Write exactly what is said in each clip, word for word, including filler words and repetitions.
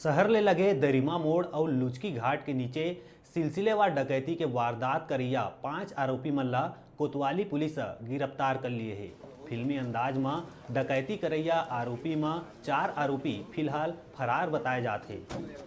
शहर ले लगे दरिमा मोड़ अउ लुचकी घाट के नीचे सिलसिलेवार डकैती के वारदात करइया पांच आरोपी मन ला कोतवाली पुलिस ह गिरफ्तार कर लिए हे। फिल्मी अंदाज म डकैती करइया आरोपी म चार आरोपी फिलहाल फरार बताए जात हे।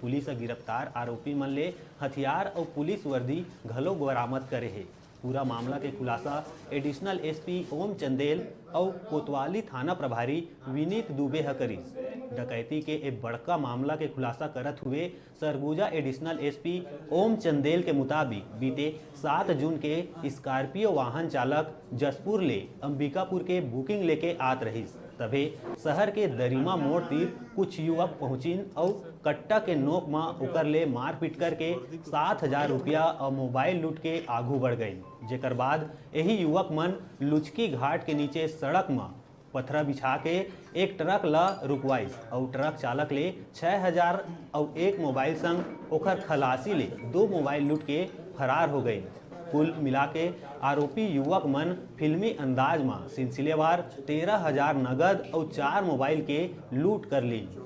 पुलिस ह गिरफ्तार आरोपी मन ले हथियार अउ पुलिस वर्दी घलो बरामद करे हे। पूरा मामला के खुलासा एडिशनल एसपी ओम चंदेल अउ कोतवाली थाना प्रभारी विनीत दुबे ह करिस। डकैती के ए बड़का मामला के खुलासा करत हुए सरगुजा एडिशनल एसपी ओम चंदेल के मुताबिक बीते सात जून के स्कॉर्पियो वाहन चालक जशपुर ले अंबिकापुर के बुकिंग लेके आत रहिस। तभे शहर के दरिमा मोड़ तीर कुछ युवक पहुंचिन अउ कट्टा के नोक म ओकर ले मारपीट करके सात हजार रुपया अउ मोबाइल लूट के आगू बढ़ गइन। जेकर बाद एही युवक मन लुचकी घाट के नीचे सड़क म पथरा बिछा के एक ट्रक ल रुकवाइस अउ ट्रक चालक ले छह हजार अउ एक मोबाइल संग ओखर खलासी ले दो मोबाइल लूट के फरार हो गइन। कुल मिला के आरोपी युवक मन फिल्मी अंदाज म सिलसिलेवार तेरह हजार नगद अउ चार मोबाइल के लूट कर लीन।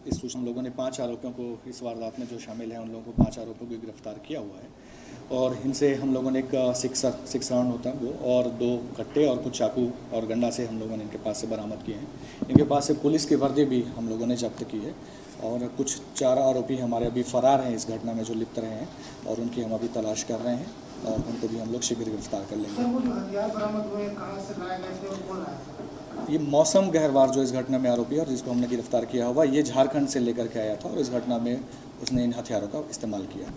इस सूचना, हम लोगों ने पांच आरोपियों को, इस वारदात में जो शामिल हैं, उन लोगों को, पांच आरोपियों को गिरफ्तार किया हुआ है और इनसे हम लोगों ने एक, अ, सिक्स, सिक्स राउंड होता है वो, और दो कट्टे और कुछ चाकू और गंडा से हम लोगों ने इनके पास से बरामद किए हैं। इनके पास से पुलिस की वर्दी भी हम लोगों ने जब्त की है और कुछ चार आरोपी हमारे अभी फरार हैं इस घटना में जो लिप्त रहे हैं और उनकी हम अभी तलाश कर रहे हैं और उनको भी हम लोग शीघ्र गिरफ्तार कर लेंगे। सर, वो जो हथियार बरामद हुए हैं, कहाँ से लाए गए थे और कौन लाया था? ये मौसम गहरवार जो इस घटना में आरोपी है और जिसको हमने गिरफ्तार किया हुआ, ये झारखंड से लेकर के आया था और इस घटना में उसने इन हथियारों का इस्तेमाल किया।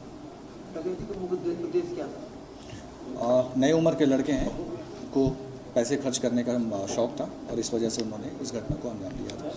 डकैती का मुख्य उद्दे-, उद्देश्य क्या था? आ, नई उम्र के लड़के हैं, को पैसे खर्च करने का, आ, शौक था और इस वजह से उन्होंने इस घटना को अंजाम दिया था।